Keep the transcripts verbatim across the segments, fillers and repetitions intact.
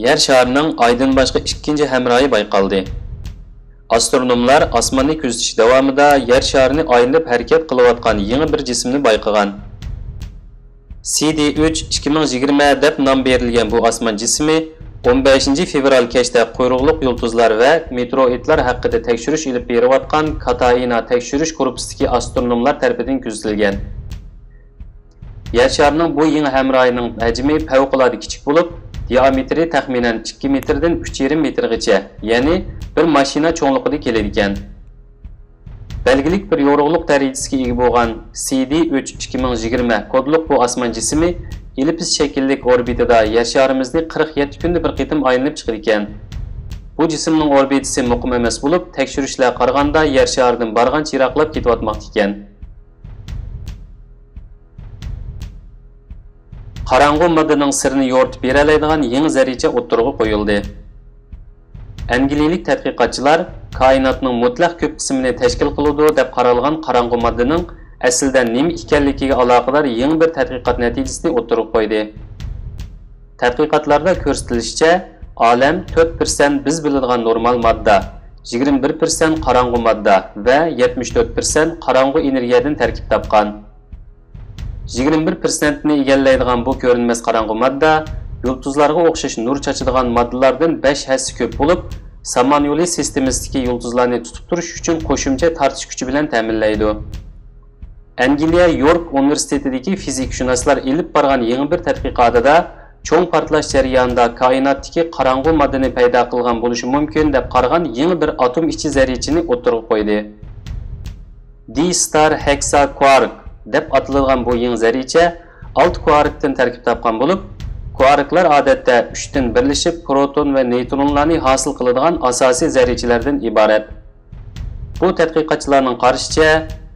يەر شارىنىڭ ئايدىن باشقا ئىككىنچى ھەمراھى بايقالدى. ئاسترونوملار ئاسماننى كۆزىتىش داۋامىدا يەر شارىنى ئايلىنىپ ھەرىكەت قىلىۋاتقان يېڭى بىر جىسىمنى بايقىغان. سى دى ئۈچ ئىككى مىڭ يىگىرمە دەپ نام بېرىلگەن بۇ ئاسمان جىسمى ئون بەشىنچى فېۋرال كەچتە قۇيرۇقلۇق يۇلتۇزلار ۋە مېتېئورىتلار ھەققىدە تەكشۈرۈش ئېلىپ بېرىۋاتقان كاتائىنا تەكشۈرۈش گۇرۇپپىسىدىكى ئاسترونوملار تەرىپىدىن كۆزىتىلگەن. يەر شارىنىڭ بۇ يېڭى ھەمراھىنىڭ ھەجمى پەۋقۇلئاددە كىچىك بولۇپ، دىئامېتىرى تەخمىنەن ئىككى مېتىردىن ئۈچ يېرىم مېتىرغىچە، يەنى بىر ماشىنا چوڭلۇقىدا كېلىدىكەن. بەلگىلىك بىر يورۇقلۇق دەرىجىسىگە ئىگە بولغان سى دى ئۈچ ئىككى مىڭ يىگىرمە كودلۇق بۇ ئاسمان جىسمى ئېللىپىس شەكىللىك ئوربىتىدا يەر شارىمىزنى قىرىق يەتتە كۈندە بىر قېتىم ئايلىنىپ چىقىدىكەن. بۇ جىسىمنىڭ ئوربىتىسى مۇقىم ئەمەس بولۇپ، تەكشۈرۈشلەرگە قارىغاندا يەر شارىدىن بارغانچە يىراقلاپ كېتىۋاتماقتا ئىكەن. قاراڭغۇ ماددىنىڭ سىرىنى يورۇتۇپ بېرەلەيدىغان يېڭى زەررىچە ئوتتۇرىغا قويۇلدى. ئەنگلىيەلىك تەتقىقاتچىلار كائىناتنىڭ مۇتلەق كۆپ قىسمىنى تەشكىل قىلىدۇ دەپ قارالغان قاراڭغۇ ماددىنىڭ ئەسلىدە نېمە ئىكەنلىكىگە ئالاقىدار يېڭى بىر تەتقىقات نەتىجىسىنى ئوتتۇرىغا قويدى. تەتقىقاتلاردا كۆرسىتىلىشىچە، ئالەم تۆت پىرسەنت بىز بىلىدىغان نورمال ماددا، يىگىرمە بىر پىرسەنت قاراڭغۇ ماددا ۋە يەتمىش تۆت پىرسەنت قاراڭغۇ ئېنېرگىيەدىن تەركىب تاپقان. يىگىرمە بىر پىرسەنتنى ئىگىلەيدىغان بۇ كۆرۈنمەس قاراڭغۇ ماددا يۇلتۇزلارغا ئوخشاش نۇر چاچىدىغان ماددىلاردىن بەش ھەسسە كۆپ بولۇپ، سامان يولى سىستېمىسىدىكى يۇلتۇزلارنى تۇتۇپ تۇرۇش ئۈچۈن قوشۇمچە تارتىش كۈچى بىلەن تەمىنلەيدۇ. ئەنگلىيە يورك ئۇنىۋېرسىتېتىدىكى فىزىكشۇناسلار ئېلىپ بارغان يېڭى بىر تەتقىقاتىدا چوڭ پارتلاش جەريانىدا كائىناتتىكى قاراڭغۇ ماددىنى پەيدا قىلغان بولۇشى مۇمكىن دەپ قارىغان يېڭى بىر ئاتوم ئىچى زەررىچىنى ئوتتۇرىغا قويدى. دى ستار ھېكسا كۋارك دەپ ئاتىلىدىغان بۇ يېڭى زەررىچە ئالتە كۋاركتىن تەركىب تاپقان بولۇپ، كۋاركلار ئادەتتە ئۈچتىن بىرلىشىپ، پروتون ۋە نېيترونلارنى ھاسىل قىلىدىغان ئاساسىي زەررىچىلەردىن ئىبارەت. بۇ تەتقىقاتچىلارنىڭ قارىشىچە،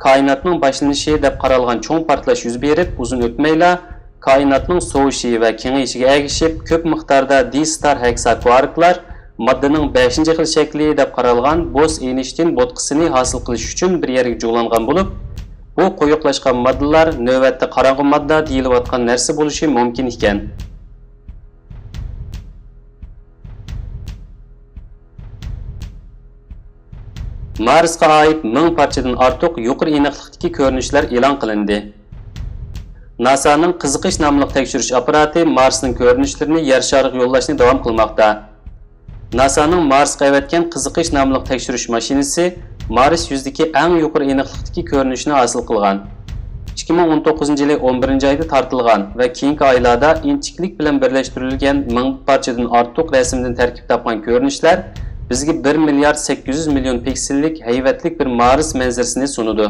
كائىناتنىڭ باشلىنىشى دەپ قارالغان چوڭ پارتلاش يۈز بېرىپ ئۇزۇن ئۆتمەيلا، كائىناتنىڭ سوۋۇشى ۋە كېڭىيىشىگە ئەگىشىپ، كۆپ مىقداردا دى ستار ھېكسا كۋاركلار ماددىنىڭ بەشىنچى خىل شەكلى دەپ قارالغان بوس ئېينشتىين بوتقىسىنى ھاسىل قىلىش ئۈچۈن بىر يەرگە جۇغلانغان بولۇپ، بۇ قويۇقلاشقان ماددىلار نۆۋەتتە قاراڭغۇ ماددا دېيىلىۋاتقان نەرسە بولۇشى مۇمكىن ئىكەن. مارسقا ئائىت مىڭ پارچىدىن ئارتۇق يۇقىرى ئېنىقلىقتىكى كۆرۈنۈشلەر ئېلان قىلىندى. ناسانىڭ قىزىقىش ناملىق تەكشۈرۈش ئاپپاراتى مارسنىڭ كۆرۈنۈشلىرىنى يەر شارىغا يوللاشنى داۋام قىلماقتا. ناسانىڭ مارسقا ئەۋەتكەن قىزىقىش ناملىق تەكشۈرۈش ماشىنىسى مارس يۈزىدىكى ئەڭ يۇقىرى ئېنىقلىقتىكى كۆرۈنۈشنى ھاسىل قىلغان. ئىككى مىڭ ئون توققۇزىنچى يىلى ئون بىرىنچى ئايدا تارتىلغان ۋە كېيىنكى ئايلاردا ئىنچىكىلىك بىلەن بىرلەشتۈرۈلگەن مىڭ پارچىدىن ئارتۇق رەسىمدىن تەركىب تاپقان كۆرۈنۈشلەر بىزگە بىر مىليارد سەككىز يۈز مىليون پىكسېللىك ھەيۋەتلىك بىر مارس مەنزىرىسىنى سۇنىدۇ.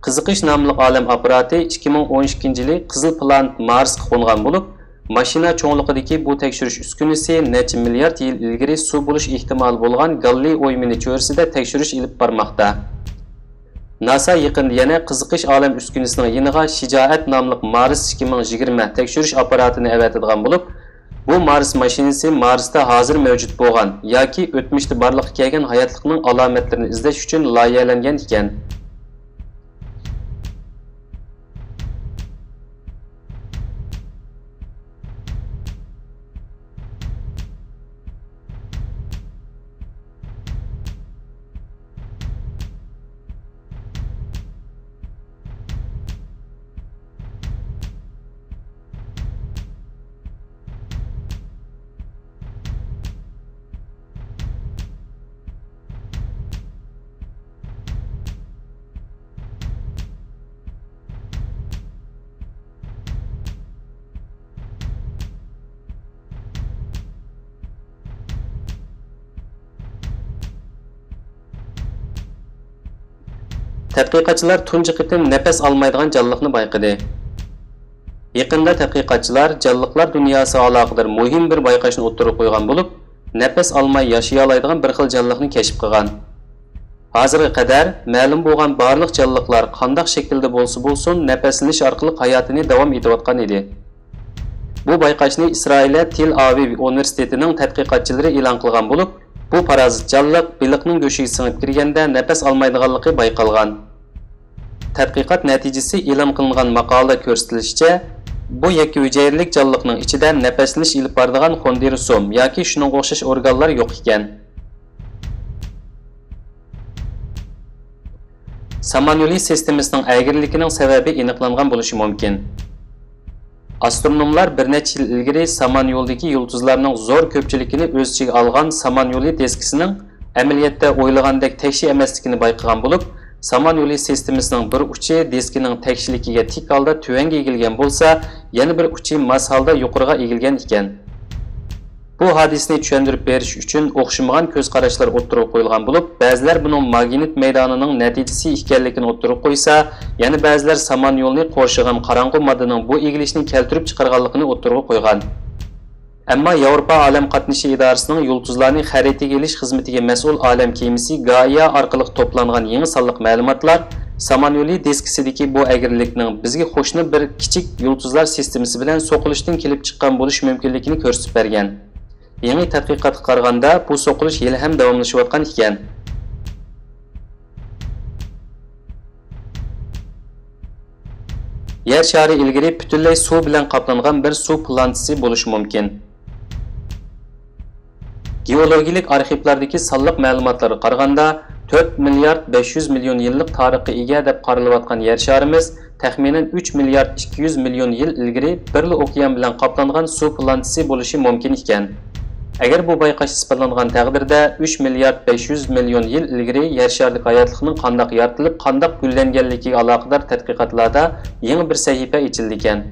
قىزىقىش ناملىق ئالەم ئاپپاراتى ئىككى مىڭ ئون ئىككىنچى يىلى قىزىل پلانېت مارسقا قونغان بولۇپ، ماشىنا چوڭلۇقىدىكى بۇ تەكشۈرۈش ئۈسكۈنىسى نەچچە مىليارد يىل ئىلگىرى سۇ بولۇش ئېھتىمالى بولغان گاللىي ئويمىنى چۆرىسىدە تەكشۈرۈش ئېلىپ بارماقتا. ناسا يېقىندا يەنە قىزىقىش ئالەم ئۈسكۈنىسىنىڭ يېنىغا شىجائەت ناملىق مارس ئىككى مىڭ يىگىرمە تەكشۈرۈش ئاپپاراتىنى ئەۋەتىدىغان بولۇپ، بۇ مارس ماشىنىسى مارستا ھازىر مەۋجۇت بولغان ياكى ئۆتمۈشتە بارلىققا كەلگەن ھاياتلىقنىڭ ئالامەتلىرىنى ئىزدەش ئۈچۈن لايىھەلەنگەن ئىكەن. تەتقىقاتچىلار تۇنجى قېتىم نەپەس ئالمايدىغان جانلىقنى بايقىدى. يېقىندا تەتقىقاتچىلار جانلىقلار دۇنياسىغا ئالاقىدار مۇھىم بىر بايقاشنى ئوتتۇرىغا قويغان بولۇپ، نەپەس ئالماي ياشىيالايدىغان بىر خىل جانلىقنى كەشىپ قىلغان. ھازىرغا قەدەر مەلۇم بولغان بارلىق جانلىقلار قانداق شەكىلدە بولسا بولسۇن، نەپەسلىنىش ئارقىلىق ھاياتىنى داۋام ئېتىۋاتقان ئىدى. بۇ بايقاشنى ئىسرائىلىيە تېل ئاۋىۋ ئۇنىۋېرسىتېتىنىڭ تەتقىقاتچىلىرى ئېلان قىلغان بولۇپ، بۇ پارازىت جانلىق بېلىقنىڭ گۆشىگە سىڭىپ كىرگەندە نەپەس ئالمايدىغانلىقى بايقالغان. تەتقىقات نەتىجىسى ئېلان قىلىنغان ماقالىدە كۆرسىتىلىشىچە، بۇ يەككە ھۈجەيرىلىك جانلىقنىڭ ئىچىدە نەپەسلىنىش ئېلىپ بارىدىغان خوندېرسوم ياكى شۇنىڭغا ئوخشاش ئورگانلار يوق ئىكەن. سامان يولى سىستېمىسىنىڭ ئەگرىلىكىنىڭ سەۋەبى ئېنىقلانغان بولۇشى مۇمكىن. ئاسترونوملار بىر نەچچە يىل ئىلگىرى سامان يولىدىكى يۇلتۇزلارنىڭ زور كۆپچىلىكىنى ئۆز ئىچىگە ئالغان سامان يولى دىسكىسىنىڭ ئەمەلىيەتتە ئويلىغاندەك تەكشى ئەمەسلىكىنى بايقىغان بولۇپ، سامان يولى سىستېمىسىنىڭ بىر ئۇچى دىسكىنىڭ تەكشىلىكىگە تىك ھالدا تۆۋەنگە ئېگىلگەن بولسا، يەنە بىر ئۇچى ماس ھالدا يۇقىرىغا ئېگىلگەن ئىكەن. بۇ ھادىسىنى چۈشەندۈرۈپ بېرىش ئۈچۈن ئوخشىمىغان كۆز قاراشلار ئوتتۇرىغا قويۇلغان بولۇپ، بەزىلەر بۇنىڭ ماگنىت مەيدانىنىڭ نەتىجىسى ئىكەنلىكىنى ئوتتۇرىغا قويسا، يەنە بەزىلەر سامان يولىنى قورشىغان قاراڭغۇ ماددىنىڭ بۇ ئېگىلىشنى كەلتۈرۈپ چىقارغانلىقىنى ئوتتۇرىغا قويغان. ئەمما ياۋروپا ئالەم قاتنىشى ئىدارىسىنىڭ يۇلتۇزلارنى خەرىتىگە ئېلىش خىزمىتىگە مەسئۇل ئالەم كېمىسى گائىا ئارقىلىق توپلانغان يېڭى سانلىق مەلۇماتلار سامان يولى دىسكىسىدىكى بۇ ئەگرىلىكنىڭ بىزگە قوشنا بىر كىچىك يۇلتۇزلار سىستېمىسى بىلەن سوقۇلۇشتىن كېلىپ چىققان بولۇشى مۇمكىنلىكىنى كۆرسىتىپ بەرگەن. يېڭى تەتقىقاتقا قارىغاندا، بۇ سوقۇلۇش ھېلىھەم داۋاملىشىۋاتقان ئىكەن. يەر شارى ئىلگىرى پۈتۈنلەي سۇ بىلەن قاپلانغان بىر سۇ پلانتىسى بولۇشى مۇمكىن. گېئولوگىيەلىك ئارخىپلاردىكى سانلىق مەلۇماتلارغا قارىغاندا، تۆت مىليارد بەش يۈز مىليون يىللىق تارىخقا ئىگە دەپ قارىلىۋاتقان يەر شارىمىز تەخمىنەن ئۈچ مىليارد ئىككى يۈز مىليون يىل ئىلگىرى بىرلا ئوكيان بىلەن قاپلانغان سۇ پلانتىسى بولۇشى مۇمكىن ئىكەن. ئەگەر بۇ بايقاش ئىسپاتلانغان تەقدىردە، ئۈچ مىليارد بەش يۈز مىليون يىل ئىلگىرى يەر شارىدىكى ھاياتلىقنىڭ قانداق يارىتىلىپ، قانداق گۈللەنگەنلىكىگە ئالاقىدار تەتقىقاتلاردا يېڭى بىر سەھىپە ئېچىلىدىكەن.